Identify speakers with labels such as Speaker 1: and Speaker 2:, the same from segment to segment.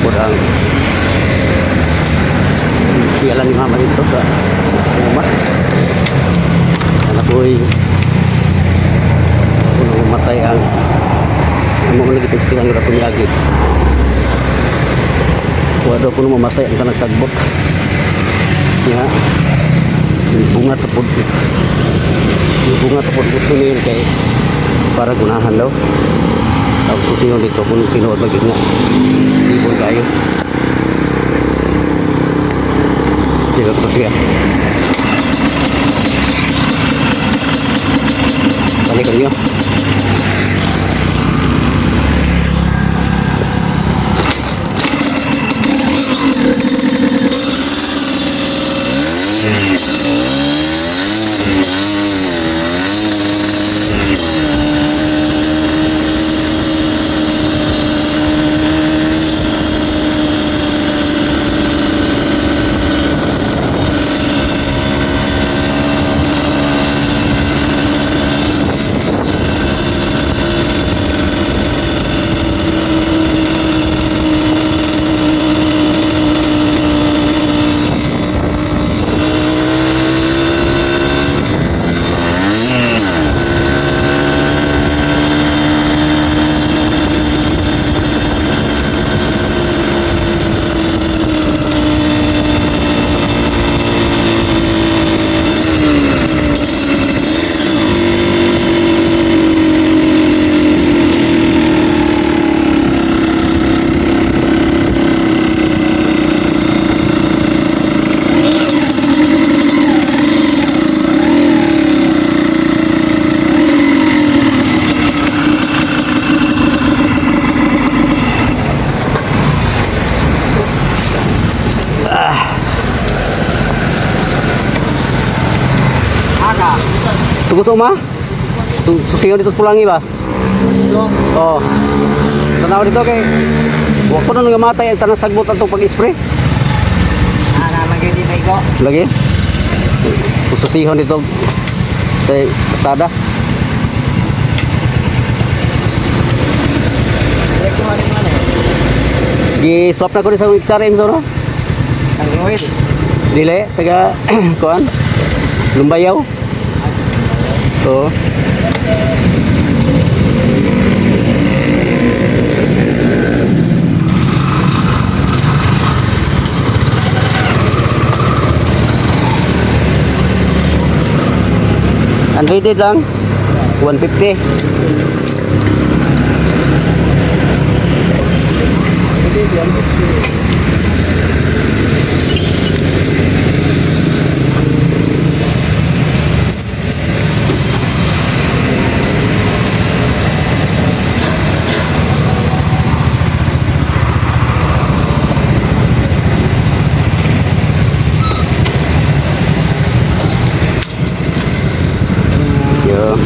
Speaker 1: Po ang piyalan ni mama dito sa uma. Anak ko'y kung mamatay ang ang mga lagi testihan nga tumiyagi. Wa daw kuno mamatay ang tanang sagbot. Ya. Yung bunga tapod. Yung bunga tapod gusto niyo kay para gunahan daw. Tapos susunod dito kung tinuod lagi nga. Ibon kayo. Sige, ito siya. Balik kayo.
Speaker 2: Aga.
Speaker 1: Tugos uma? Susiyon dito sa pulangi ba?
Speaker 2: Dito.
Speaker 1: Oo. Tanaw dito kay wa ko na nga matay ang tanang sagbot atong pag-spray.
Speaker 2: Ah, naman gyud di ko.
Speaker 1: Lagi. Susihon dito sa pasada.
Speaker 2: Direct mo rin man eh.
Speaker 1: Gi-swap na ko ni sa XRM so no?
Speaker 2: Ang oil.
Speaker 1: Dili taga kuan. Lumbayaw. Oo. Unrated lang. 150. Yo.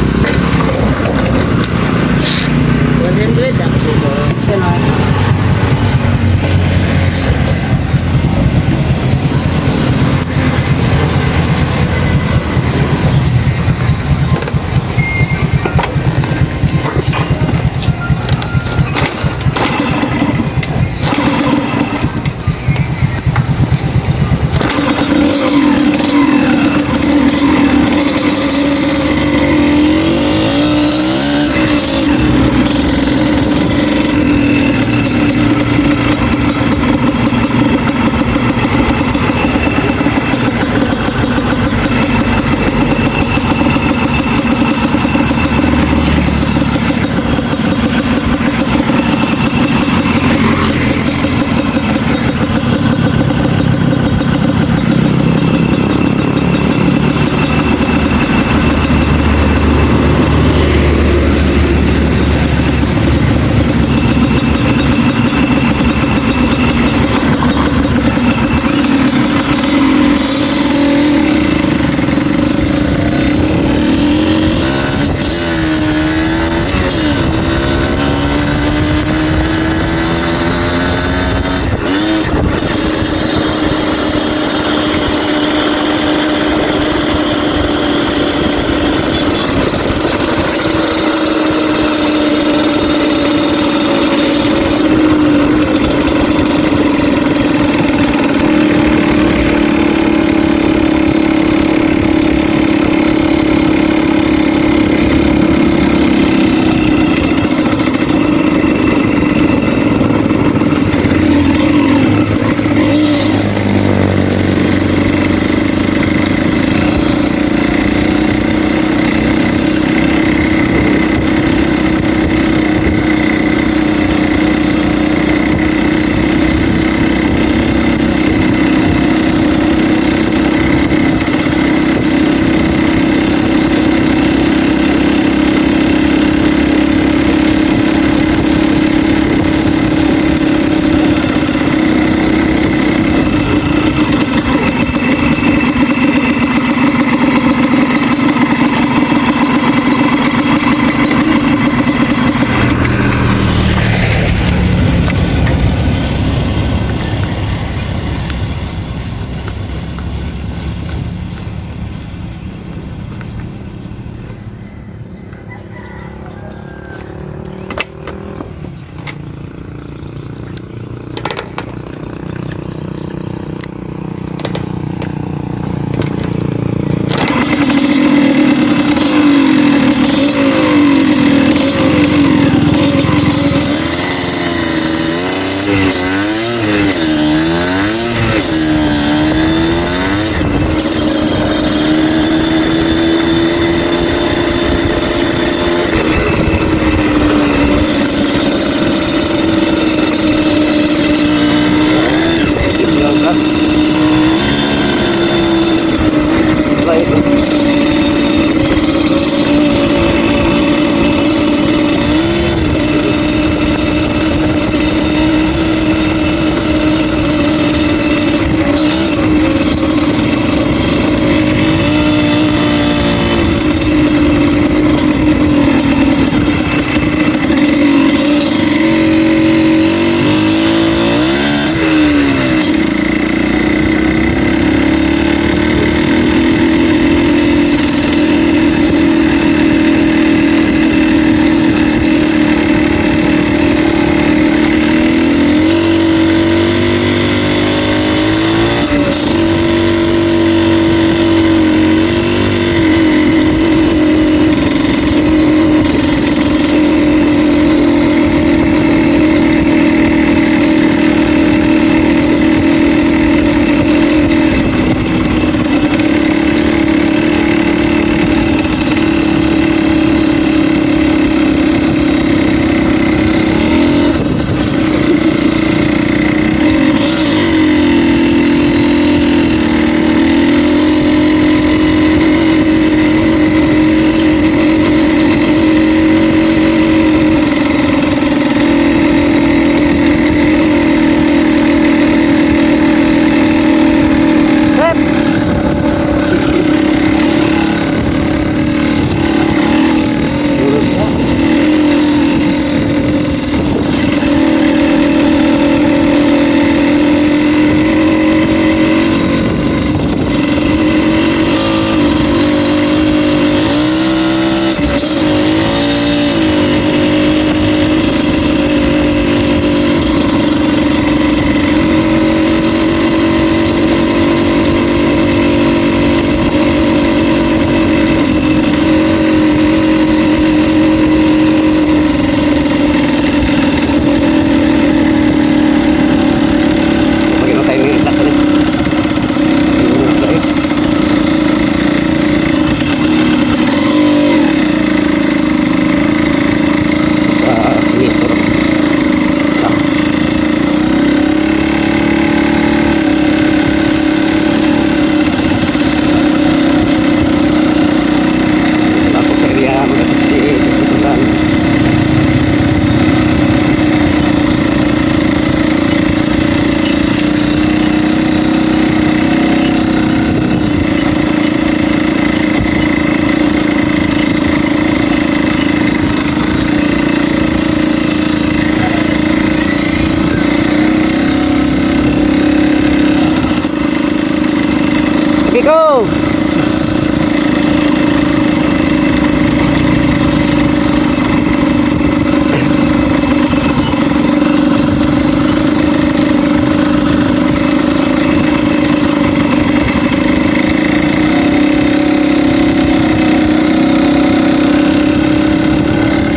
Speaker 1: Kiko!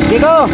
Speaker 1: Kiko!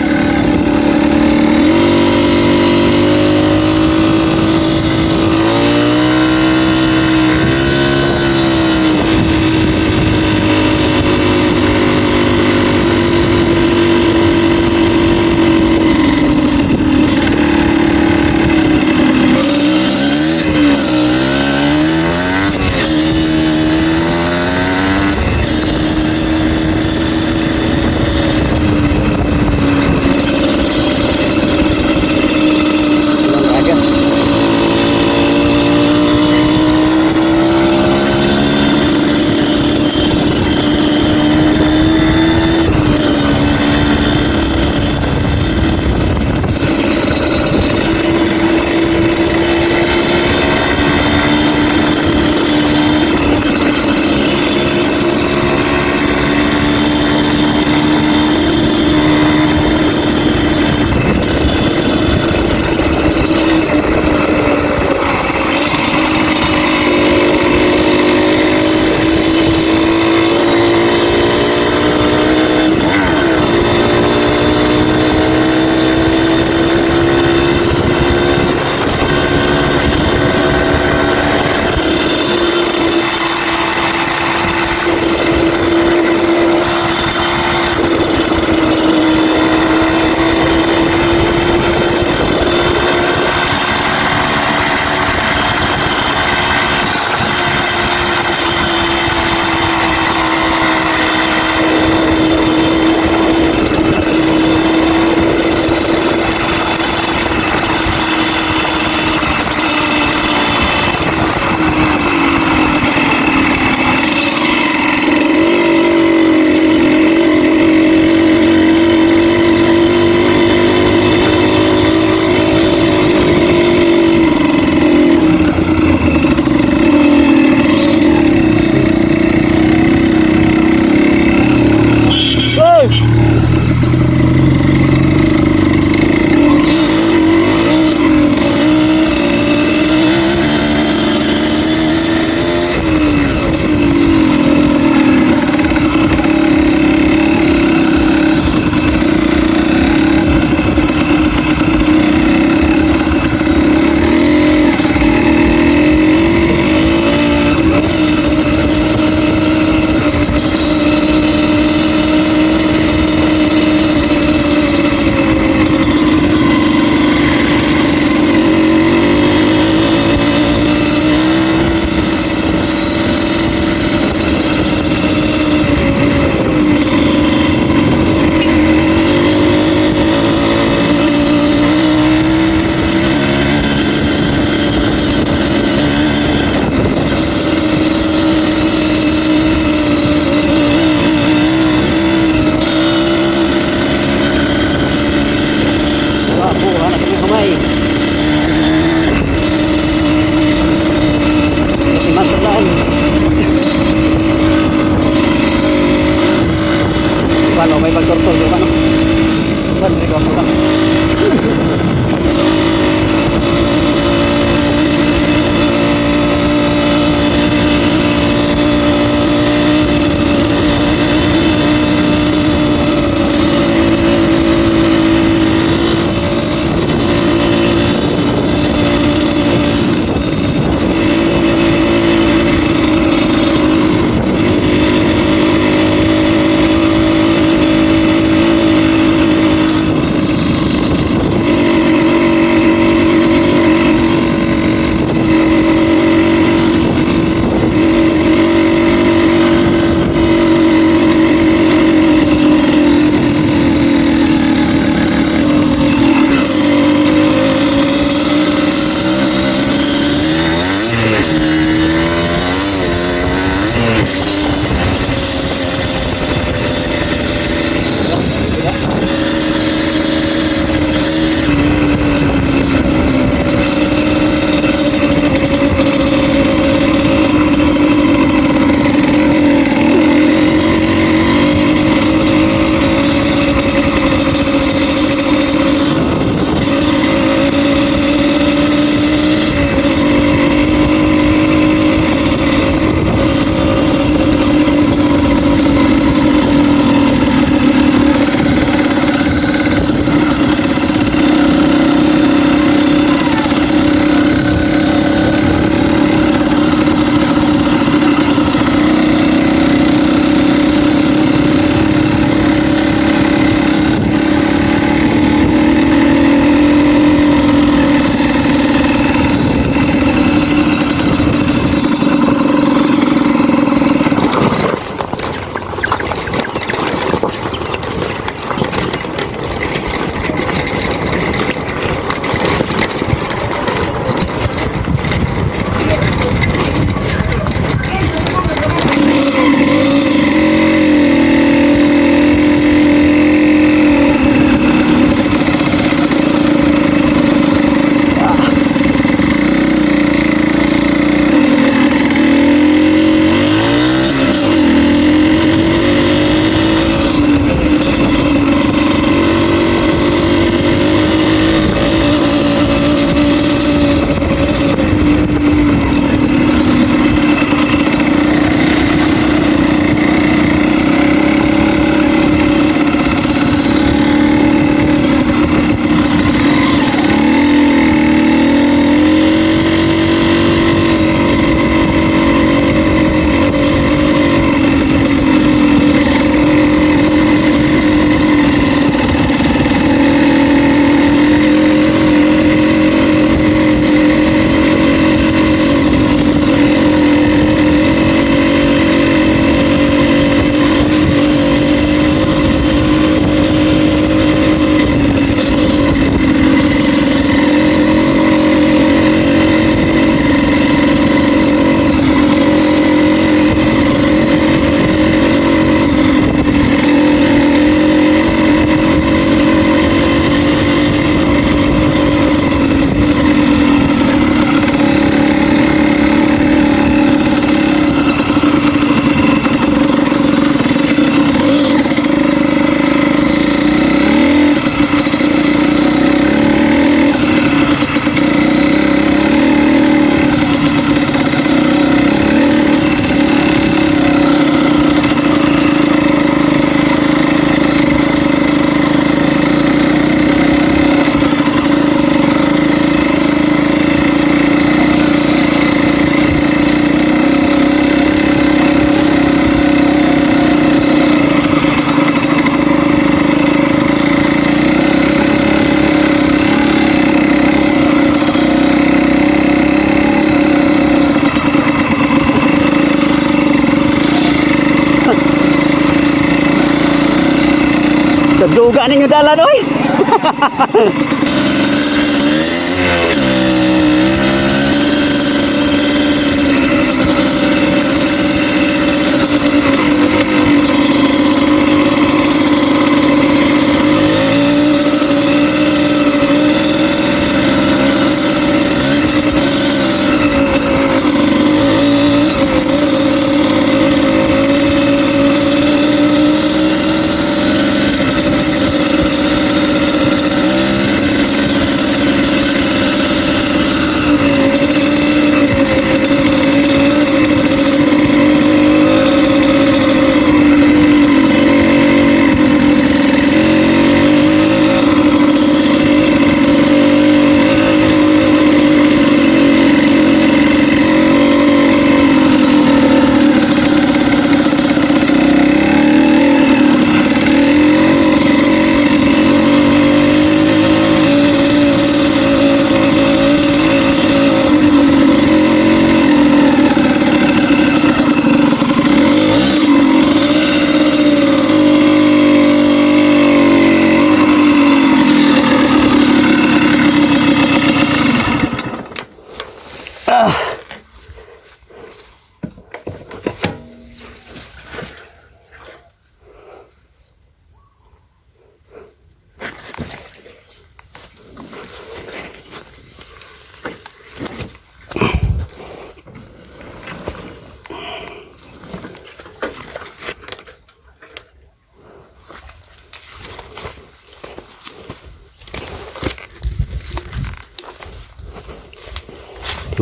Speaker 1: Nagduga ninyo dalan oy.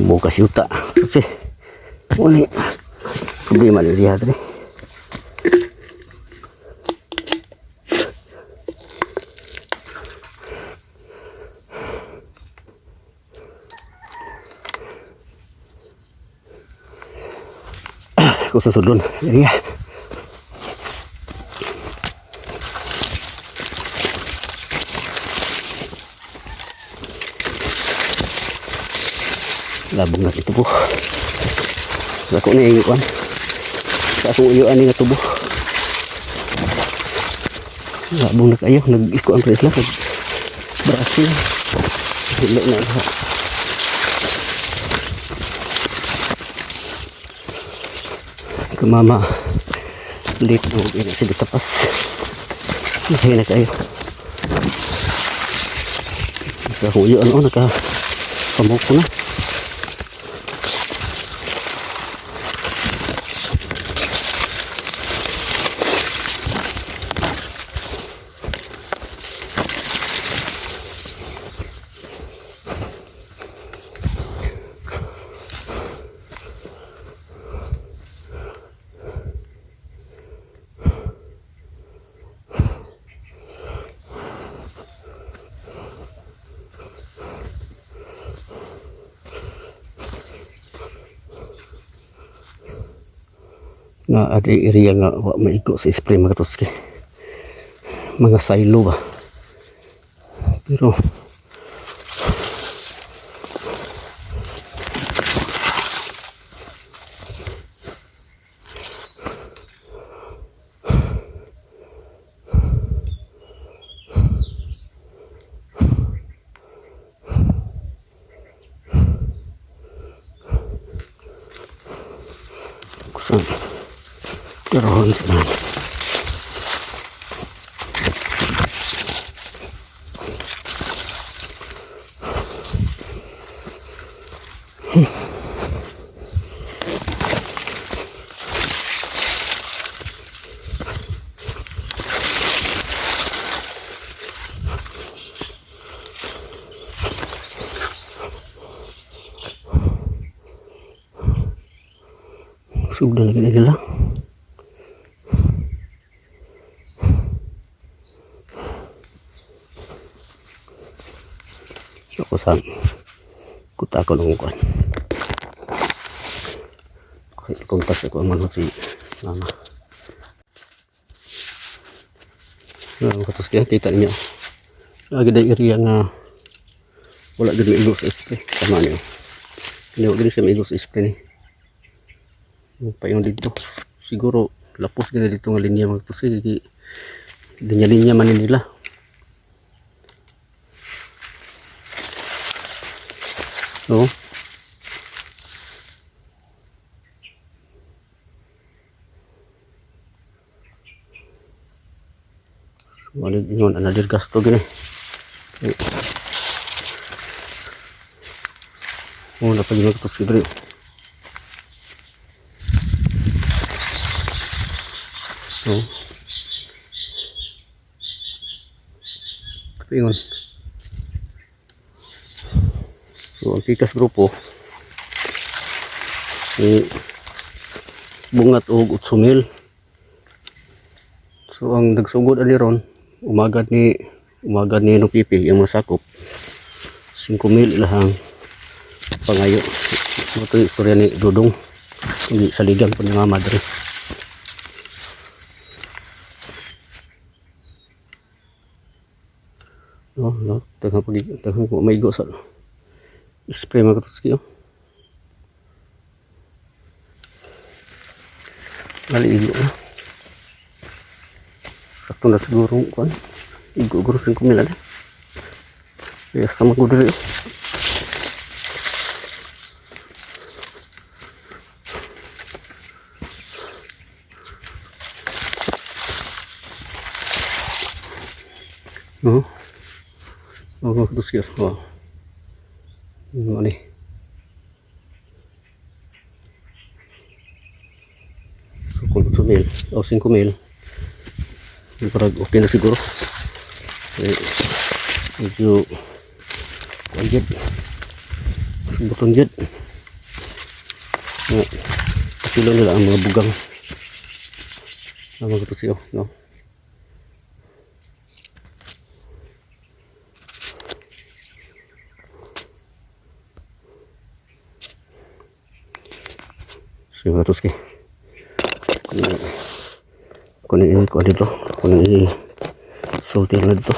Speaker 1: Bukas yuta. Kasi uli problema ni diha diri. Kung susudlon, area. Labong na ito po. Sa ako na yung kuan. Sa akong uyuan ni nga tubo. Labong na kayo. Nag-ikuan pa sila. Nag-brushing. Hilo na lahat. Kumama. Late na huwag ina sila tapas. Masaya na kayo. Sa akong uyuan o naka pamuk ko na. Nga at area nga wa maigo sa spray mga toski, mga silo ba, pero kusan karoon sa. Sugdan na gid nila. Ako sa kuta ko nung kuan. Kasi kontak ko ang manok si mama. Mga katos kaya kita ninyo. Lagi na area nga wala gid maigo sa spray. Tama niyo. Hindi wala gid siya maigo sa spray ni. Yung pa yung dito. Siguro lapos gid dito nga linya mga katos. Sige, Linya-linya man ni nila. No? Wala yun, another gasto gini. Eh. Oh, napag yung ito siguro. Oh. Ingon. So, ang pikas grupo ni bungat og 8 mil. So, ang nagsugod ani ron, umagad ni no pipi ang masakop 5 mil ilahang pangayo. Ito yung istorya ni Dudong. Hindi saligan po ni Mama dre. No, no, daghang pag daghang ko maigo sa spray mga katuski, oh. Naliigo na. Sakto na siguro kuan. Igo guro 5 mil ala. Kaya sa mga diri. No. Oh, mga katuski, oh. Ano ni? So, kung 8 mil o 5 mil, parang okay na siguro. Eh, medyo kuan jud. Subukan jud. Nga, pasilo nila ang mga bugang. Ang mga katuski, oh, no? So, mga katuski. Kunin kunin ko dito. Kunin i sulti na dito.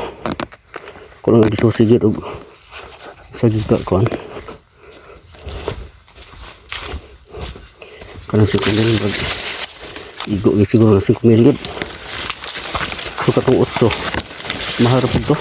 Speaker 1: Kunin ang dito sige og sa giga kuan. Kanang 5 mil bag igo gyud siguro na 5 mil gyud. So katong 8 maharap to.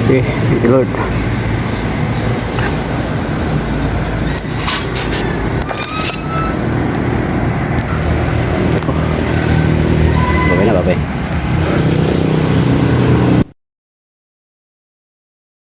Speaker 1: Okay, thank you, Lord.